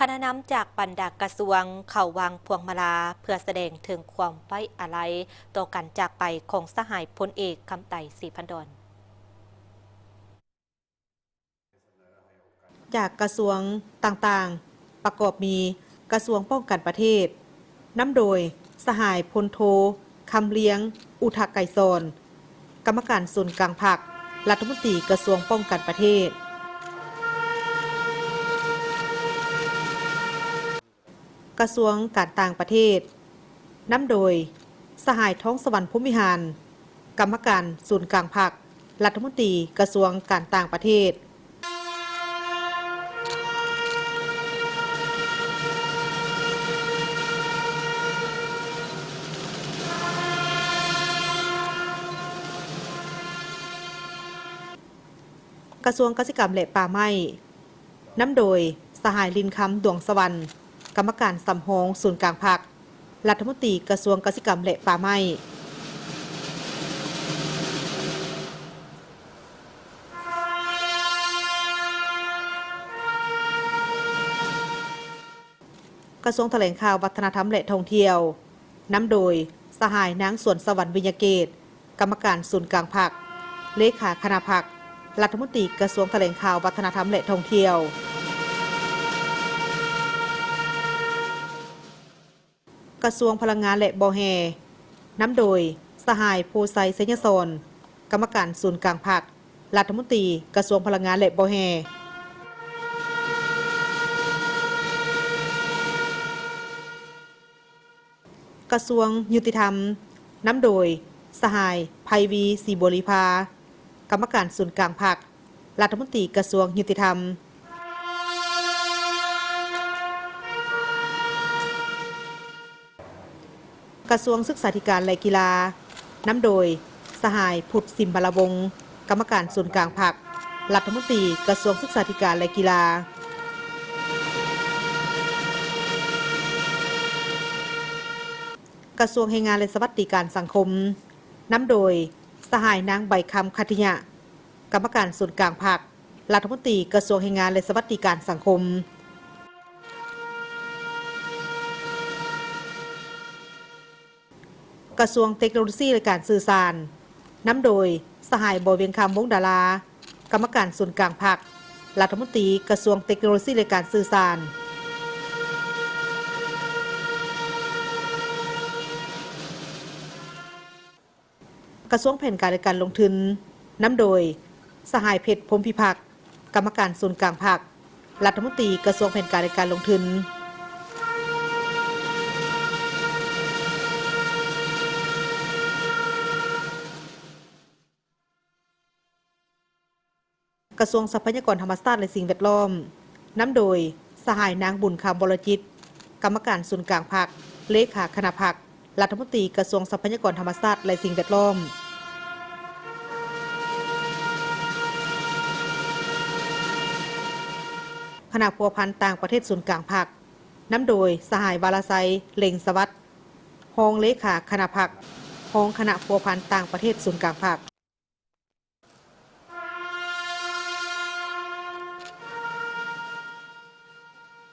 ຄະນະນຳຈາກບັນດາກະຊວງເຂົ້າວາງພວງມາລາ ເພື່ອສະແດງເຖິງຄວາມໄວ້ອາໄລຕໍ່ການຈາກໄປຂອງສະຫາຍພົນເອກ ຄຳໄຕ ສີພັນດອນ. ຈາກກະຊວງຕ່າງໆ ປະກອບມີ ກະຊວງປ້ອງກັນປະເທດ ນຳໂດຍ ສະຫາຍພົນໂທ ຄຳລຽງ ອຸທະໄກສອນ ກຳມະການສູນກາງພັກ, ລັດຖະມົນຕີກະຊວງປ້ອງກັນປະເທດ. ກະຊວງການຕ່າງປະເທດ ນຳໂດຍ ສະຫາຍ ທອງສະຫວັນ ພົມວິຫານ ກຳມະການສູນກາງພັກ, ລັດຖະມົນຕີກະຊວງການຕ່າງປະເທດ. ກະຊວງກະສິກຳ ແລະ ປ່າໄມ້ ນຳໂດຍ ສະຫາຍ ລິນຄຳ ດວງສະຫວັນ ກຳມະການສຳຮອງສູນກາງພັກ, ລັດຖະມົນຕີກະຊວງກະສິກຳ ແລະ ປ່າໄມ້. ກະຊວງຖະແຫຼງຂ່າວ ວັດທະນະທຳ ແລະ ທ່ອງທ່ຽວ ນຳໂດຍ ສະຫາຍ ນາງ ສວນສະຫວັນ ວິຍະເກດ ກຳມະການສູນກາງພັກ, ເລຂາຄະນະພັກ, ລັດຖະມົນຕີກະຊວງຖະແຫຼງຂ່າວ ວັດທະນະທຳ ແລະ ທ່ອງທ່ຽວ. ກະຊວງພະລັງງານ ແລະ ບໍ່ແຮ່ ນຳໂດຍ ສະຫາຍ ໂພໄຊ ໄຊຍະສອນ ກຳມະການສູນກາງພັກ, ລັດຖະມົນຕີກະຊວງພະລັງງານ ແລະ ບໍ່ແຮ່. ກະຊວງຍຸຕິທຳ ນຳໂດຍ ສະຫາຍ ໄພວີ ສີບົວລີພາ ກຳມະການສູນກາງພັກ, ລັດຖະມົນຕີກະຊວງຍຸຕິທຳ. ກະຊວງສຶກສາທິການ ແລະ ກິລາ ນຳໂດຍ ສະຫາຍ ພຸດ ສິມບາລະວົງ ກຳມະການສູນກາງພັກ, ລັດຖະມົນຕີກະຊວງສຶກສາທິການ ແລະ ກິລາ. ກະຊວງແຮງງານ ແລະ ສະຫວັດດີການສັງຄົມ ນຳໂດຍ ສະຫາຍ ນາງ ໃບຄຳ ຄັດທິຍະ ກຳມະການສູນກາງພັກ, ລັດຖະມົນຕີກະຊວງແຮງງານ ແລະ ສະຫວັດດີການສັງຄົມ. ກະຊວງເຕັກໂນໂລຊີ ແລະ ການສື່ສານ ນຳໂດຍ ສະຫາຍ ບໍວຽງຄຳ ວົງດາລາ ກຳມະການສູນກາງພັກ, ລັດຖະມົນຕີກະຊວງເຕັກໂນໂລຊີ ແລະ ການສື່ສານ. ກະຊວງແຜນການ ແລະ ການລົງທຶນ ນຳໂດຍ ສະຫາຍ ເພັດ ພົມພິພັກ ກຳມະການສູນກາງພັກ, ລັດຖະມົນຕີກະຊວງແຜນການ ແລະ ການລົງທຶນ. ກະຊວງຊັບພະຍາກອນທຳມະຊາດ ແລະ ສິ່ງແວດລ້ອມ ນຳໂດຍ ສະຫາຍ ນາງ ບຸນຄຳ ວໍລະຈິດ ກຳມະການສູນກາງພັກ, ເລຂາຄະນະພັກ, ລັດຖະມົນຕີກະຊວງຊັບພະຍາກອນທຳມະຊາດ ແລະ ສິ່ງແວດລ້ອມ. ຄະນະພົວພັນຕ່າງປະເທດສູນກາງພັກ ນຳໂດຍ ສະຫາຍ ວາລະໄຊ ເລັງສະຫວັດ ຮອງເລຂາຄະນະພັກ, ຮອງຄະນະພົວພັນຕ່າງປະເທດສູນກາງພັກ.